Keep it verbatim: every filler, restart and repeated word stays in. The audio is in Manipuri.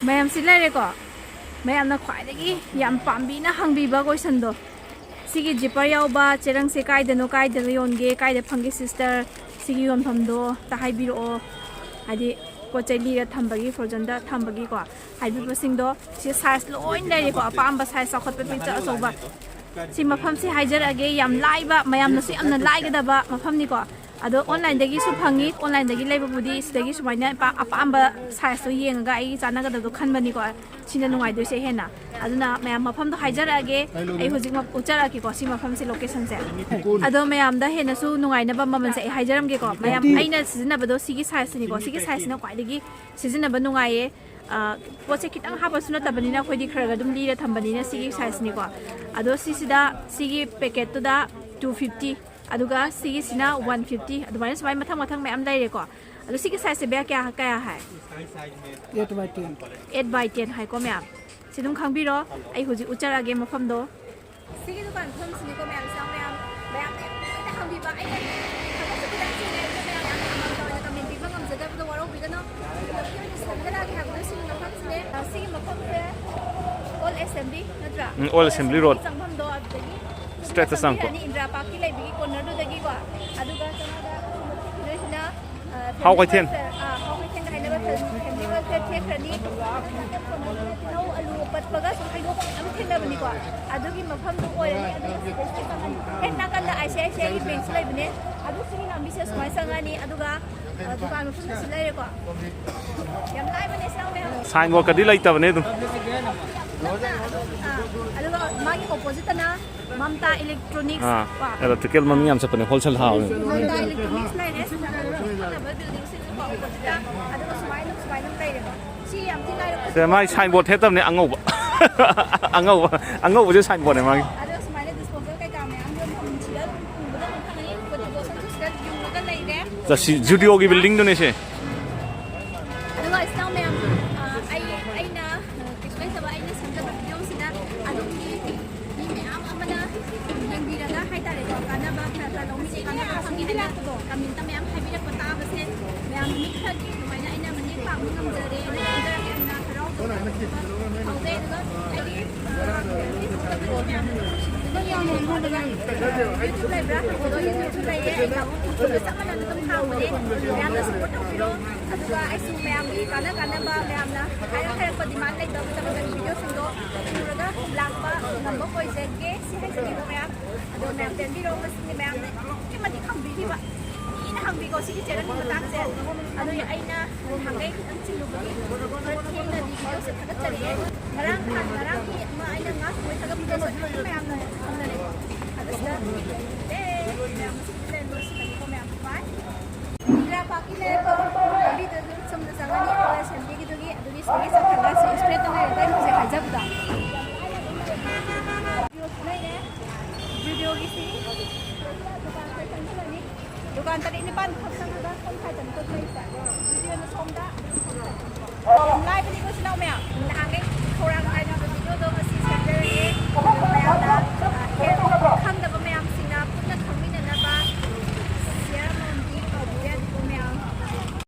ꯃꯌꯥꯝꯁꯤ ꯂꯩꯔꯦꯀꯣ꯫ ꯃꯌꯥꯝꯅ ꯈ꯭ꯋꯥꯏꯗꯒꯤ ꯌꯥꯝ ꯄꯥꯝꯕꯤꯅ ꯍꯪꯕꯤꯕ ꯀꯣꯏꯁꯟꯗꯣ, ꯁꯤꯒꯤ ꯖꯤꯄꯔ ꯌꯥꯎꯕ ꯆꯦꯔꯪꯁꯦ ꯀꯥꯏꯗꯅꯣ, ꯀꯥꯏꯗꯅꯣ ꯌꯣꯟꯒꯦ, ꯀꯥꯏꯗ ꯐꯪꯒꯦ ꯁꯤꯁꯇꯔ? ꯁꯤꯒꯤ ꯌꯣꯟꯐꯝꯗꯣ ꯑꯝꯇ ꯍꯥꯏꯕꯤꯔꯛꯑꯣ꯫ ꯍꯥꯏꯗꯤ ꯄꯣꯠ ꯆꯩ ꯂꯤꯔ ꯊꯝꯕꯒꯤ, ꯐ꯭ꯔꯣꯖꯟꯗ ꯊꯝꯕꯒꯤ ꯀꯣ, ꯍꯥꯏꯕꯤꯕꯁꯤꯡꯗꯣ ꯁꯤ ꯁꯥꯏꯖ ꯂꯣꯏ ꯂꯩꯔꯦꯀꯣ꯫ ꯑꯄꯥꯝꯕ ꯁꯥꯏꯖ, ꯆꯥꯎꯈꯠꯄ, ꯄꯤꯛꯆ ꯑꯆꯧꯕ꯫ ꯁꯤ ꯃꯐꯝꯁꯦ ꯍꯥꯏꯖꯔꯛꯑꯒꯦ, ꯌꯥꯝ ꯂꯥꯏꯕ, ꯃꯌꯥꯝꯅꯁꯨ ꯌꯥꯝꯅ ꯂꯥꯏꯒꯗꯕ ꯃꯐꯝꯅꯤꯀꯣ꯫ ꯑꯗꯣ ꯑꯣꯟꯂꯥꯏꯟꯗꯒꯤꯁꯨ ꯐꯪꯉꯤ꯫ ꯑꯣꯟꯂꯥꯏꯟꯗꯒꯤ ꯂꯩꯕꯕꯨꯗꯤ ꯁꯤꯗꯒꯤ ꯁꯨꯃꯥꯏꯅ ꯑꯄꯥ-, ꯑꯄꯥꯝꯕ ꯁꯥꯏꯖꯇꯣ ꯌꯦꯡꯉꯒ ꯑꯩꯒꯤ ꯆꯥꯟꯅꯒꯗꯕꯗꯣ ꯈꯟꯕꯅꯤꯀꯣ꯫ ꯁꯤꯅ ꯅꯨꯡꯉꯥꯏꯗꯣꯏꯁꯦ ꯍꯦꯟꯅ꯫ ꯑꯗꯨꯅ ꯃꯌꯥꯝ ꯃꯐꯝꯗꯣ ꯍꯥꯏꯖꯔꯛꯑꯒꯦ꯫ ꯑꯩ ꯍꯧꯖꯤꯛꯃꯛ ꯎꯠꯆꯔꯛꯑꯒꯦꯀꯣ ꯁꯤ ꯃꯐꯝꯁꯦ, ꯂꯣꯀꯦꯁꯟꯁꯦ꯫ ꯑꯗꯣ ꯃꯌꯥꯝꯗ ꯍꯦꯟꯅꯁꯨ ꯅꯨꯡꯉꯥꯏꯅꯕ ꯃꯃꯜꯁꯦ ꯑꯩ ꯍꯥꯏꯖꯔꯝꯒꯦꯀꯣ꯫ ꯃꯌꯥꯝ, ꯑꯩꯅ ꯁꯤꯖꯤꯟꯅꯕꯗꯣ ꯁꯤꯒꯤ ꯁꯥꯏꯖꯁꯤꯅꯤꯀꯣ꯫ ꯁꯤꯒꯤ ꯁꯥꯏꯖꯁꯤꯅ ꯈ꯭ꯋꯥꯏꯗꯒꯤ ꯁꯤꯖꯤꯟꯅꯕ ꯅꯨꯡꯉꯥꯏꯌꯦ꯫ ꯑ, ꯄꯣꯠꯁꯦ ꯈꯤꯇꯪ ꯍꯥꯞꯄꯁꯨ ꯅꯠꯇꯕꯅꯤꯅ ꯑꯩꯈꯣꯏꯗꯤ ꯈꯔ ꯈꯔ ꯑꯗꯨꯝ ꯂꯤꯔ ꯊꯝꯕꯅꯤꯅ ꯁꯤꯒꯤ ꯁꯥꯏꯖꯅꯤꯀꯣ꯫ ꯑꯗꯣ ꯁꯤꯁꯤꯗ, ꯁꯤꯒꯤ ꯄꯦꯀꯦꯠꯇꯨꯗ two fifty, ꯑꯗꯨꯒ ꯁꯤꯒꯤꯁꯤꯅ one fifty, ꯑꯗꯨꯃꯥꯏꯅ ꯁꯨꯃꯥꯏꯅ ꯃꯊꯪ ꯃꯊꯪ ꯃꯌꯥꯝ ꯂꯩꯔꯦꯀꯣ꯫ ꯑꯗꯣ ꯁꯤꯒꯤ ꯁꯥꯏꯖꯁꯦ ꯚꯩꯌꯥ ꯀꯌꯥ, ꯀꯌꯥ ꯍꯥꯏ? Eight by ten. Eight by ten ꯍꯥꯏꯀꯣ ꯃꯌꯥꯝ꯫ ꯁꯤ ꯑꯗꯨꯝ ꯈꯪꯕꯤꯔꯣ꯫ ꯑꯩ ꯍꯧꯖꯤꯛ ꯎꯠꯆꯔꯛꯑꯒꯦ ꯃꯐꯝꯗꯣ꯫ ꯁꯤꯒꯤ ꯗꯨꯀꯥꯟ ꯃꯐꯝꯁꯤꯅꯤꯀꯣ ꯃꯌꯥꯝ, ꯁꯤꯗ ꯃꯌꯥꯝ, ꯃꯌꯥꯝ ꯂꯣꯏꯅ ꯍꯪꯕꯤꯕ꯫ ꯑꯩꯅ ꯊꯕꯛꯁꯨ ꯈꯤꯇꯪ ꯆꯤꯜꯂꯦ, ꯑꯗꯨꯅ ꯃꯌꯥꯝ ꯌꯥꯝ ꯃꯃꯜ ꯇꯧꯔꯒ comment ꯄꯤꯕ ꯉꯝꯖꯗꯕꯗꯣ ꯋꯥꯔꯧꯕꯤꯒꯅꯨ꯫ ꯄꯨꯂꯞꯀꯤ ꯑꯣꯏꯅ ꯁꯦꯝꯒꯠꯂꯛꯑꯒꯦ ꯍꯥꯏꯕꯗꯣ ꯁꯤꯒꯤ ꯃꯐꯝꯁꯤꯅꯦ꯫ ꯑ, ꯁꯤꯒꯤ ꯃꯐꯝꯁꯦ Old Assembly ꯅꯠꯇ꯭ꯔꯥ? ꯎꯝ, Old Assembly Road. ꯆꯪꯐꯝꯗꯣ ꯑꯗꯨꯗꯒꯤ ꯆꯨꯝꯅ ꯆꯪꯕꯤꯔꯅꯤ, ꯏꯟꯗꯤꯔꯥ ꯄꯥꯔꯛꯀꯤ ꯂꯩꯕꯒꯤ ꯀꯣꯔꯅꯔꯗꯨꯗꯒꯤꯀꯣ꯫ ꯑꯗꯨꯒ ꯆꯪꯉꯒ ꯁꯤꯗꯩꯁꯤꯗ, ꯑ, ꯍꯥꯎ ꯀꯩꯊꯦꯜ꯫ ꯑ, ꯍꯥꯎ ꯀꯩꯊꯦꯜꯒ ꯍꯥꯏꯅꯕ ꯐꯦ-, family welfare ꯊꯦꯛꯈ꯭ꯔꯅꯤ꯫ ꯇꯤꯜꯍꯧ, ꯑꯂꯨ ꯄꯠꯄꯒ ꯁꯨꯝ ꯍꯩꯗꯣꯛꯄ ꯃꯌꯥꯝ ꯊꯦꯡꯅꯕꯅꯤꯀꯣ꯫ ꯑꯗꯨꯒꯤ ꯃꯐꯝꯗꯨ ꯑꯣꯏꯔꯅꯤ꯫ ꯑꯗꯨꯒ ꯁꯤꯗꯩꯁꯤꯗ ꯆꯪꯉꯅꯤ꯫ ꯍꯦꯛ ꯅꯥꯀꯟꯗ I C I C I ꯒꯤ ꯕꯦꯡꯁꯨ ꯂꯩꯕꯅꯦ꯫ ꯑꯗꯨ ꯁꯤꯒꯤ ꯂꯝꯕꯤꯁꯦ ꯁꯨꯃꯥꯏꯅ ꯆꯪꯉꯅꯤ꯫ ꯑꯗꯨꯒ, ꯑ, ꯗꯨꯀꯥꯟ ꯃꯐꯝꯗꯁꯨ ꯂꯩꯔꯦꯀꯣ꯫ ꯌꯥꯝ ꯂꯥꯏꯕꯅꯦ, ꯁꯤ ꯌꯥꯎꯕ ꯌꯥꯝ꯫ Sign board ꯀꯗꯤ ꯂꯩꯇꯕꯅꯦ ꯑꯗꯨꯝ꯫ ꯑꯥ, ꯑꯗꯨꯒ ꯃꯥꯒꯤ opposite ꯇꯅ ꯃꯝꯇꯥ Electronics ꯑꯥ, ꯀꯣ꯫ Electrical ꯃꯃꯤꯡ ꯌꯥꯝ ꯆꯠꯄꯅꯦ, wholesale ꯊꯥꯕꯅꯦ꯫ ꯃꯝꯇꯥ Electronics ꯂꯩꯔꯦ, ꯁꯤꯗ ꯐꯖꯕ building ꯁꯤꯡ ꯀꯣ, opposite ꯇ꯫ ꯑꯗꯨꯒ ꯁꯨꯃꯥꯏꯅ, ꯁꯨꯃꯥꯏꯅ ꯂꯩꯔꯦꯀꯣ꯫ ꯁꯤ ꯌꯥꯝ ꯊꯤꯅ ꯂꯥꯏꯔꯦ꯫ ꯁꯦ, ꯃꯥꯏ sign board ꯊꯦꯠꯇꯕꯅꯦ, ꯑꯉꯧꯕ꯫ ꯑꯉꯧꯕ, ꯑꯉꯧꯕꯁꯦ sign board ꯅꯦ ꯃꯥꯒꯤ꯫ ꯑꯗꯣ ꯁꯨꯃꯥꯏꯅ disposal ꯀꯩꯀꯥ ꯃꯌꯥꯝ ꯌꯣꯟꯐꯝ ꯁꯤꯗ ꯑꯗꯨꯝ ꯎꯕꯗ ꯑꯗꯨꯝ ꯈꯪꯉꯅꯤ꯫ Body lotion ꯁꯨ ꯁꯤꯗ ꯌꯨꯡꯉꯒ ꯂꯩꯔꯦ꯫ ꯁꯤ Zudio ꯒꯤ building ꯗꯨꯅꯦ ꯁꯦ꯫ ꯑꯗꯨꯒ ꯏꯆꯤꯟ ꯏꯅꯥꯎ ꯃꯌꯥꯝ, ꯑ, ꯑꯩ, ꯑꯩꯅ, ꯑ, ꯀꯩꯁꯨ ꯂꯩꯇꯕ ꯑꯩꯅ ꯁꯦꯝꯖꯕ video ꯁꯤꯗ ꯑꯗꯣꯝꯒꯤ ꯃꯤ ꯃꯌꯥꯝ ꯑꯃꯅ ꯌꯦꯡꯕꯤꯔꯒ ꯍꯥꯏꯇꯥꯔꯦꯀꯣ, ꯀꯥꯟꯅꯕ ꯈꯔ ꯈꯔ ꯂꯧꯃꯤꯟꯅꯩ, ꯀꯥꯟꯅꯕ ꯐꯪꯉꯦ ꯍꯥꯏꯅ comment ꯇ ꯃꯌꯥꯝ ꯍꯥꯏꯕꯤꯔꯛꯄ ꯇꯥꯕꯁꯦ ꯃꯌꯥꯝ ꯃꯤ ꯈꯔꯒꯤ ꯑꯗꯨꯃꯥꯏꯅ ꯑꯩꯅ ꯃꯇꯦꯡ ꯄꯥꯡꯕ ꯉꯝꯖꯔꯦ꯫ ꯑꯗꯨꯅ ꯌꯥꯝꯅ ꯍꯔꯥꯎꯖꯕ ꯑꯗꯨꯒ YouTube ꯂꯩꯕ꯭ꯔꯥ? ꯑꯗꯣ YouTubeꯁꯨ ꯂꯩꯌꯦ꯫ ꯑꯩ ꯅꯥꯕꯨꯡ ꯈꯨꯟꯁꯨ ꯆꯞ ꯃꯥꯟꯅꯅ ꯑꯗꯨꯝ ꯍꯥꯡꯕꯅꯦ꯫ ꯃꯌꯥꯝꯅ support ꯇꯧꯕꯤꯔꯣ꯫ ꯑꯗꯨꯒ ꯑꯩꯁꯨ ꯃꯌꯥꯝꯒꯤ ꯀꯥꯟꯅ ꯀꯥꯟꯅꯕ ꯃꯌꯥꯝꯅ ꯍꯥꯏꯔ ꯍꯥꯏꯔꯛꯄ demand ꯂꯩꯇꯕ ꯃꯇꯝꯗ videoꯁꯤꯡꯗꯣ ꯎꯔꯒ ꯂꯥꯛꯄ ꯉꯝꯕ ꯑꯣꯏꯖꯒꯦ꯫ ꯁꯤ ꯍꯥꯏꯖꯒꯦꯀꯣ ꯃꯌꯥꯝ꯫ ꯑꯗꯣ ꯃꯌꯥꯝ ꯄꯦꯟꯕꯤꯔꯣ꯫ ꯉꯁꯤꯗꯤ ꯃꯌꯥꯝꯅ ꯑꯗꯨꯛꯀꯤ ꯃꯇꯤꯛ ꯍꯪꯕꯤꯈꯤꯕ꯫ ꯃꯤꯅ ꯍꯪꯕꯤꯀꯣ ꯁꯤꯒꯤ channelꯒꯤ ꯃꯇꯥꯡꯁꯦ꯫ ꯑꯗꯨꯒꯤ ꯑꯩꯅ ꯅꯍꯥꯟꯈꯩ ꯈꯤꯇꯪ ꯆꯤꯜꯂꯨꯕꯒꯤ ꯈꯔ ꯊꯦꯡꯅꯗꯤ videoꯁꯦ ꯊꯥꯒꯠꯆꯔꯛꯑꯦ꯫ ꯉꯔꯥꯡ ꯅꯍꯥꯟ ꯉꯔꯥꯡꯒꯤ ꯑꯃ ꯑꯩꯅ ꯉꯥ ꯊꯣꯡꯕꯩ ꯊꯥꯒꯠꯄꯗꯁꯨ ꯑꯗꯨꯝ ꯃꯌꯥꯝꯅ ꯈꯪꯅꯔꯦꯀꯣ꯫ ꯑꯗꯨꯁꯤꯗ ꯑꯦ ꯃꯌꯥꯝ ꯃꯁꯤꯡꯗꯤ ꯂꯩꯔꯝꯗꯣꯏ ꯁꯤꯗꯅꯤꯀꯣ ꯃꯌꯥꯝ꯫ ꯕꯥꯏ꯫ ꯏꯟꯗꯤꯔꯥ ꯄꯥꯔꯛꯀꯤ ꯂꯩꯔꯛꯇꯣ ꯂꯝꯕꯤꯗꯨ ꯑꯗꯨꯝ ꯆꯨꯝꯅ ꯆꯪꯉꯅꯤ ꯀꯣꯂꯦꯖ ꯂꯝꯕꯤꯒꯤꯗꯨꯒꯤ꯫ ꯑꯗꯨꯒꯤ ꯁꯤꯗꯒꯤ ꯆꯠꯈ꯭ꯔꯒ ꯁꯤ straight ꯇꯧꯔꯦ ꯑꯩꯅ ꯍꯧꯖꯤꯛ ꯍꯥꯏꯖꯕꯗꯣ꯫ Videoꯁꯨ ꯂꯩꯔꯦ꯫ Videoꯒꯤ ꯁꯤ ꯗꯨꯀꯥꯟ ꯈꯔ ꯆꯪꯁꯤꯜꯂꯅꯤ꯫ ꯗꯨꯀꯥꯟ ꯇꯔꯦꯠ ꯅꯤꯄꯥꯟ ꯈꯛ ꯆꯪꯉꯒ ꯁꯣꯝ side ꯇꯅꯤꯀꯣ ꯂꯩꯔꯤꯁꯦ꯫ Videoꯅ ꯁꯣꯝꯗ꯫ ꯌꯥꯝ ꯂꯥꯏꯕꯅꯤꯀꯣ ꯏꯆꯤꯟ ꯏꯅꯥꯎ ꯃꯌꯥꯝ꯫ ꯅꯍꯥꯟꯈꯩ